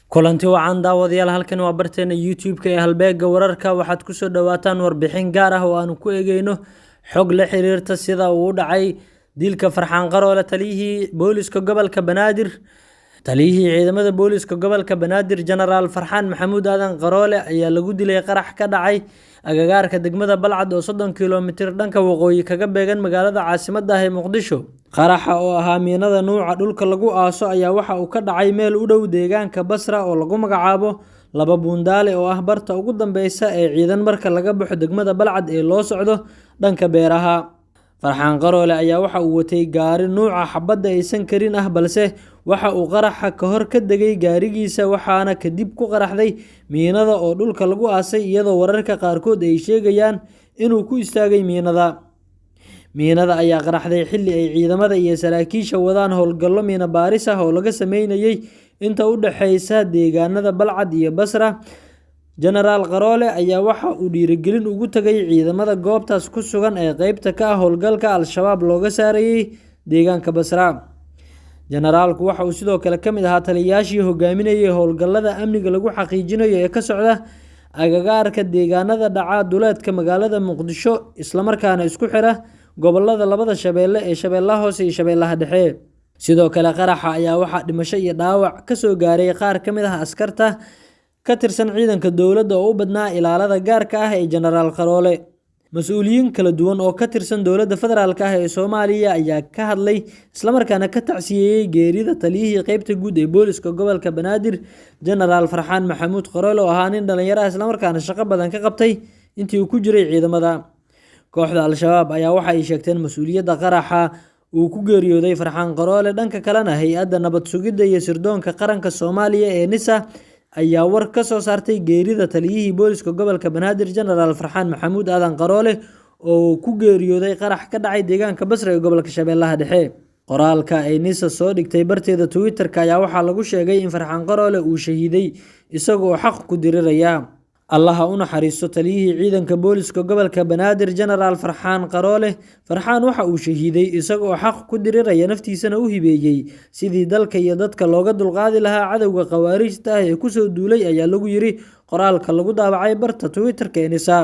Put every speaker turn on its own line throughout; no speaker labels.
Kulanti wacan daawadayaal, halkan waa barteena YouTube-ka ee Halbeegga Wararka. Waxaad ku soo dhawaataan warbixin gaar ah oo aanu ku eegeyno xog la xiriirta sida uu u dhacay dilka Farxaan Qaroole, taliyihii booliska gobolka Banaadir. Taliyihii ciidamada booliska gobolka Banaadir, Jenaraal Farxaan Maxamuud Aadan Qaroole, ayaa lagu dilay qarax ka dhacay agagaarka degmada Balcad oo 30 kiiloomitir dhanka waqooyi kaga beegan magaalada caasimadda ah ee Muqdisho. Qaraxa oo ahaa miinada nuuca dhulka lagu aaso ayaa waxa uu ka dhacay meel u dhow deegaanka Basra oo lagu magacaabo Laba Buundaale, oo ah barta ugu dambeysa ee ciidan marka laga baxo degmada Balcad ee loo socdo dhanka beeraha. Farxaan Qaroole ayaa waxa uu watay gaari nuuca xabadda aysan karin ah, balse waxa uu qaraxa ka hor ka degay gaarigiisa, waxaana kadib ku qaraxday miinada oo dhulka lagu aasay, iyadoo wararka qaarkood ay sheegayaan inuu ku istaagay miinada. Miinada ayaa qaraxday xilli ay ciidamada iyo saraakiisha wadaan howlgallo miino baaris ah oo laga sameynayay inta u dhaxaysa deegaanada Balcad iyo Basra. Jenaraal Qaroole ayaa waxa uu dhiirigelin ugu tagay ciidamada goobtaas ku sugan ee qeybta ka ah howlgalka Al-Shabaab looga saarayay deegaanka Basra. Jenaraalku waxa uu sidoo kale ka mid ahaa taliyayaashii hogaaminayay howlgallada amniga lagu xaqiijinayo ee ka socda agagaarka deegaanada dhaca duleedka magaalada Muqdisho, islamarkaana isku xira gobollada labada Shabeelle ee Shabeellaha Hoose iyo Shabeellaha Dhexe. Sidoo kale qaraxa ayaa waxaa dhimasho iyo dhaawac ka soo gaaray qaar ka mid ah askarta ka tirsan ciidanka dowladda oo u badnaa ilaalada gaarka ah ee Jenaraal Qaroole. Mas-uuliyiin kala duwan oo ka tirsan dowladda federaalk ah ee Soomaaliya ayaa ka hadlay islamarkaana ka tacsiyeeyay geerida taliyihii qeybta guud ee booliska gobolka Banaadir, Jenaraal Farxaan Maxamuud Qaroole, oo ahaa nin dhalinyaro ah islamarkaana shaqo badan ka qabtay intii uu ku jiray ciidamada. Kooxda Al-Shabaab ayaa waxa ay sheegteen mas-uuliyadda qaraxa uu ku geeriyooday Farxaan Qaroole. Dhanka kalena, hay-adda nabad sugidda iyo sirdoonka qaranka Soomaaliya ee NISA ayaa war ka soo saartay geerida taliyihii booliska gobolka Banaadir, Jenaraal Farxaan Maxamuud Aadan Qaroole, oo ku geeriyooday qarax ka dhacay deegaanka Basra ee gobolka Shabeellaha Dhexe. Qoraalka ay NISA soo dhigtay barteeda Twitter-ka ayaa waxaa lagu sheegay in Farxaan Qaroole uu shahiiday isaga oo xaq ku diriraya. Allaha u naxariisto taliyihii ciidanka booliska gobolka Banaadir, Jenaraal Farxaan Qaroole. Farxaan waxa uu shahiiday isaga oo xaq ku diriraya, naftiisana u hibeeyey sidii dalka iyo dadka looga dulqaadi lahaa cadowga khawaarijta ah ee kusoo duulay, ayaa lagu yiri qoraalka lagu daabacay barta Twitter-ka ee NISA.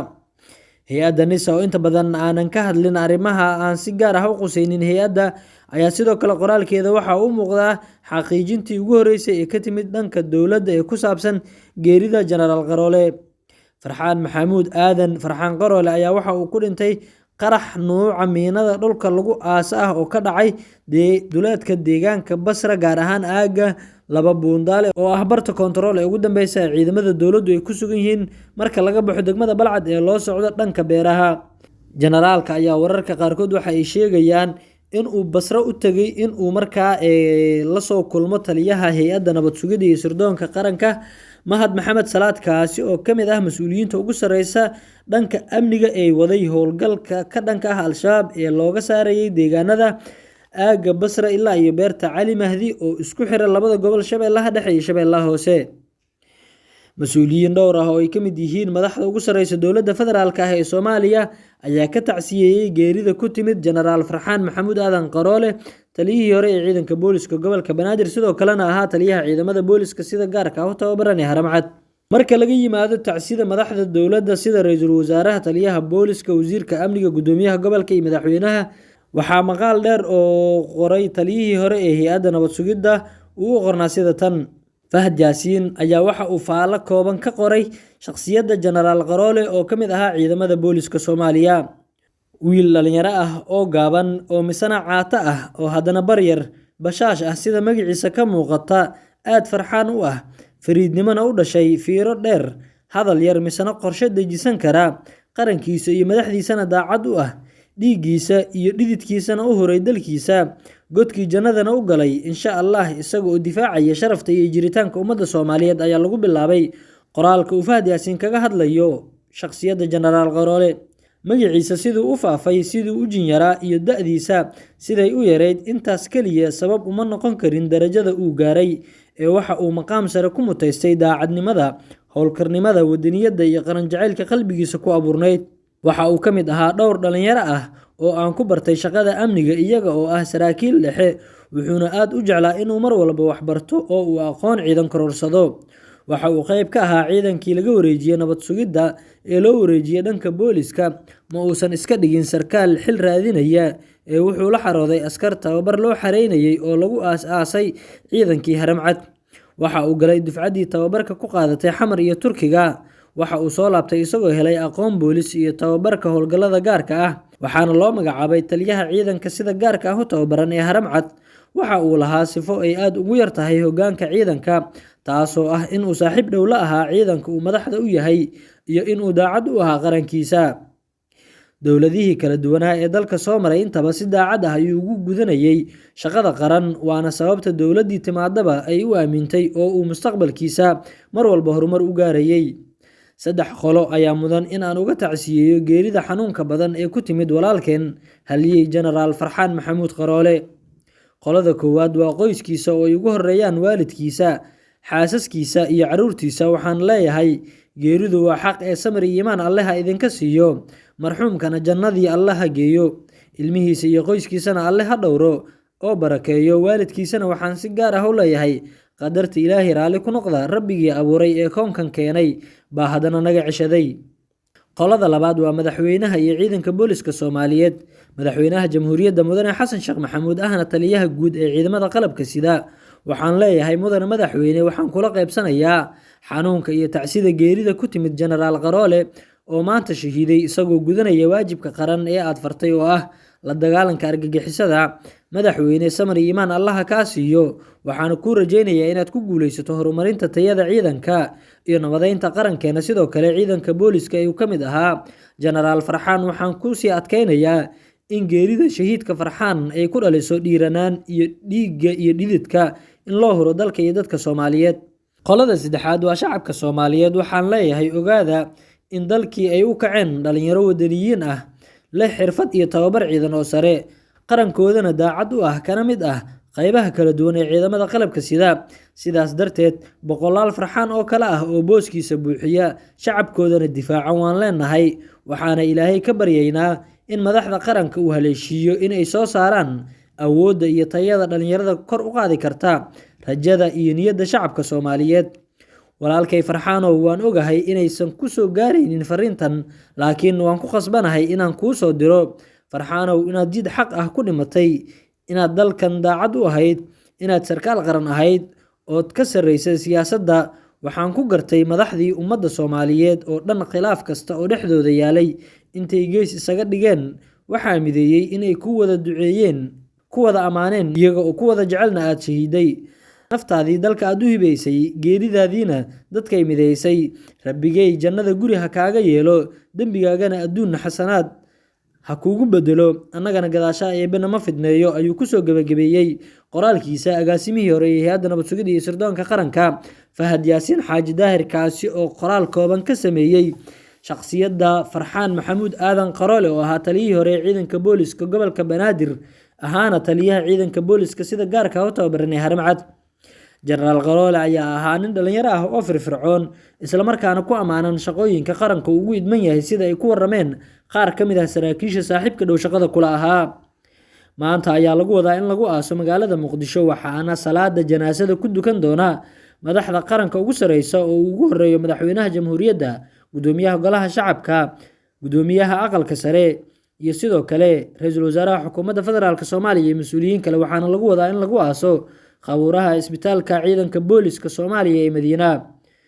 Hay-adda NISA oo inta badan aanan ka hadlin arrimaha aan si gaar ah u qusaynin hay-adda ayaa sidoo kale qoraalkeeda waxa uu muuqdaa xaqiijintii ugu horreysay ee ka timid dhanka dowladda ee ku saabsan geerida Jenaraal Qaroole. Farxaan Maxamuud Aadan Farxaan Qaroole ayaa waxa uu ku dhintay qarax nuuca miinada dhulka lagu aasa ah oo ka dhacay duleedka deegaanka Basra, gaar ahaan aagga Laba Buundaale oo ah barta koontarool ee ugu dambeysa ee ciidamada dowladdu ay ku sugan yihiin marka laga baxo degmada Balcad ee loo socdo dhanka beeraha. Jenaraalka ayaa wararka qaarkood waxa ay sheegayaan in uu Basra u tegay in uu markaa lasoo kulmo taliyaha hay-adda nabad sugidda iyo sirdoonka qaranka, Mahad Maxamed Salaad, kaasi oo ka mid ah mas-uuliyiinta ugu sarreysa dhanka amniga ee waday howlgalka ka dhanka ah Al-Shabaab ee looga saarayay deegaanada aagga Basra ilaa iyo beerta Cali Mahdi oo isku xira labada gobol, Shabeellaha Dhexe iyo Shabeellaha Hoose. Mas-uuliyiin dhowr ah oo ay ka mid yihiin madaxda ugu sarreysa dowladda federaalk ah ee Soomaaliya ayaa ka tacsiyeeyey geerida ku timid Jenaraal Farxaan Maxamuud Aadan Qaroole, taliyihii hore ee ciidanka booliska gobolka Banaadir, sidoo kalena ahaa taliyaha ciidamada booliska sida gaarka ah u tababaran ee Haramcad. Marka laga yimaado tacsida madaxda dowladda sida ra-iisul wasaaraha, taliyaha booliska, wasiirka amniga, guddoomiyaha gobolka iyo madaxweynaha, waxaa maqaal dheer oo qoray taliyihii hore ee hay-adda nabad sugidda uu u qornaa sida tan. Fahad Yaasiin ayaa waxa uu faallo kooban ka qoray shakhsiyadda Jenaraal Qaroole oo ka mid ahaa ciidamada booliska Soomaaliya. Wiil dhalinyaro ah oo gaaban oo misana caato ah oo haddana baryar bashaash ah, sida magaciisa ka muuqata, aad farxaan u ah, fariidnimona u dhashay, fiiro dheer, hadal yar misana qorshe dejisan kara, qarankiisa iyo madaxdiisana daacad u ah, dhiiggiisa iyo dhididkiisana u huray dalkiisa, godkii jannadana u galay insha Allah isaga oo difaacaya sharafta iyo jiritaanka ummadda Soomaaliyeed, ayaa lagu bilaabay qoraalka uu Fahad Yaasiin kaga hadlayo shakhsiyadda Jenaraal Qaroole. Magaciisa siduu u faafay, siduu u jinyaraa iyo da'diisa siday u yarayd, intaas keliya sabab uma noqon karin darajada uu gaaray ee waxa uu maqaam sare ku mutaystay daacadnimada, howlkarnimada, wadaniyadda iyo qaran jacaylka qalbigiisa ku abuurnayd. Waxa uu ka mid ahaa dhowr dhalinyaro ah oo aan ku bartay shaqada amniga iyaga oo ah saraakiil dhexe. wuxuuna aad u jeclaa inuu mar walba wax barto oo uu aqoon ciidan kororsado. Waxa uu qayb ka ahaa ciidankii laga wareejiyay nabad sugidda ee loo wareejiyay dhanka booliska. Ma uusan iska dhigin sarkaal xil raadinaya ee wuxuu la xarooday askar tababar loo xareynayay oo lagu aas-aasay ciidankii Haramcad. Waxa uu galay dufcaddii tababarka ku qaadatay Xamar iyo Turkiga. Waxa uu soo laabtay isagoo helay aqoon boolis iyo tababarka howlgallada gaarka ah, waxaana loo magacaabay taliyaha ciidanka sida gaarka ah u tababaran ee Haramcad. Waxa uu lahaa sifo ay aad ugu yar tahay hoggaanka ciidanka, taasoo ah in uu saaxiib dhow la ahaa ciidanka uu madaxda u yahay iyo in uu daacad u ahaa qarankiisa. Dowladihii kala duwanaa ee dalka soo maray intaba si daacad ah ayuu ugu gudanayay shaqada qaran, waana sababta dowladdii timaadaba ay u aamintay oo uu mustaqbalkiisa mar walba horumar u gaarayay. Saddex qolo ayaa mudan in aan uga tacsiyeeyo geerida xanuunka badan ee ku timid walaalkeen haliyey Jenaraal Farxaan Maxamuud Qaroole. Qolada koowaad waa qoyskiisa oo ay ugu horreeyaan waalidkiisa, xaasaskiisa iyo carruurtiisa. Waxaan leeyahay geeridu waa xaq ee samir iyo iimaan Alle ha idinka siiyo, marxuumkana jannadii Alle ha geeyo, ilmihiisa iyo qoyskiisana Alle ha dhowro oo barakeeyo. Waalidkiisana waxaan si gaar ah u leeyahay qadarta Ilaahay raalli ku noqda, rabbigii abuuray ee koonkan keenay baa haddana naga ceshaday. Qolada labaad waa madaxweynaha iyo ciidanka booliska Soomaaliyeed. Madaxweynaha Jamhuuriyadda Mudane Xasan Sheekh Maxamuud ahna taliyaha guud ee ciidamada qalabka sida. Waxaan leeyahay mudane madaxweyne, waxaan kula qaybsanayaa xanuunka iyo tacsida geerida ku timid Jenaraal Qaroole oo maanta shahiiday isagoo gudanaya waajibka qaran ee aad fartay oo ah la dagaalanka argagixisada. Madaxweyne, samir iyo iimaan Allaha kaa siiyo. Waxaana kuu rajaynayaa inaad ku guuleysato horumarinta tayada ciidanka iyo nabadeynta qarankeena. Sidoo kale ciidanka booliska ee uu ka mid ahaa Jenaraal Farxaan waxaan ku sii adkeynayaa in geerida shahiidka Farxaan ay ku dhaliso dhiiranaan iyo dhiigga iyo dhididka in loo huro dalka iyo dadka Soomaaliyeed. Qolada saddexaad waa shacabka Soomaaliyeed. Waxaan leeyahay ogaada in dalkii ay u kaceen dhalinyaro wadaniyiin ah, leh xirfad iyo tababar ciidan oo sare, qarankoodana daacad u ah, kana mid ah qaybaha kala duwan ee ciidamada qalabka sida. Sidaas darteed boqolaal Farxaan oo kale ah oo booskiisa buuxiya, shacabkoodana difaaca waan leenahay. Waxaana Ilaahay ka baryaynaa in madaxda qaranka uu haleeshiiyo in ay soo saaraan awoodda iyo tayada dhalinyarada kor u qaadi karta rajada iyo niyadda shacabka Soomaaliyeed. Walaalkay Farxaanow, waan ogahay inaysan ku soo gaaraynin fariintan, laakiin waan ku khasbanahay inaan kuu soo diro. Farxaanow, inaad jid xaq ah ku dhimatay, inaad dalkan daacad u ahayd, inaad sarkaal qaran ahayd ood ka sarreysay siyaasadda. Waxaan ku gartay madaxdii ummadda Soomaaliyeed oo dhan khilaaf kasta oo dhexdooda yaalay intay gees isaga dhigeen. Waxaa mideeyey inay ku wada duceeyeen, ku wada ammaaneen, iyaga oo ku wada jecelna aad shahiiday. Naftaadii dalka aad u hibaysay, geeridaadiina dadkay mideysay. Rabbigay jannada guri ha kaaga yeelo, dembigaagana adduun xasanaad ha kuugu bedelo, annagana gadaasha Eebbe nama fidneeyo, ayuu kusoo gabagabeeyey qoraalkiisa agaasimihii hore ee hay'adda nabad sugidda iyo sirdoonka qaranka Fahad Yaasiin Xaaji Daahir, kaasi oo qoraal kooban ka sameeyey shakhsiyadda Farxaan Maxamuud Aadan Qaroole oo ahaa taliyihii hore ee ciidanka booliska gobolka Banaadir, ahaana taliyaha ciidanka booliska sida gaarka ah u tababaran ee Haramcad. Jenaraal Qaroole ayaa ahaa nin dhalinyaro ah oo firfircoon, isla markaana ku ammaanan shaqooyinka qaranka uu ugu idman yahay, sida ay ku warrameen qaar ka mid ah saraakiisha saaxiibka dhow shaqada kula ahaa. Maanta ayaa lagu wadaa in lagu aaso magaalada Muqdisho, waxaana salaada janaasada ku dukan doona madaxda qaranka ugu sarreysa oo uu ugu horreeyo madaxweynaha Jamhuuriyadda, gudoomiyaha golaha shacabka, gudoomiyaha aqalka sare iyo sidoo kale ra'iisul wasaaraha xukuumadda federaalk Soomaaliya iyo mas'uuliyiin kale. Waxaana lagu wadaa in lagu aaso qabuuraha isbitaalka ciidanka booliska Soomaaliya ee Madiina.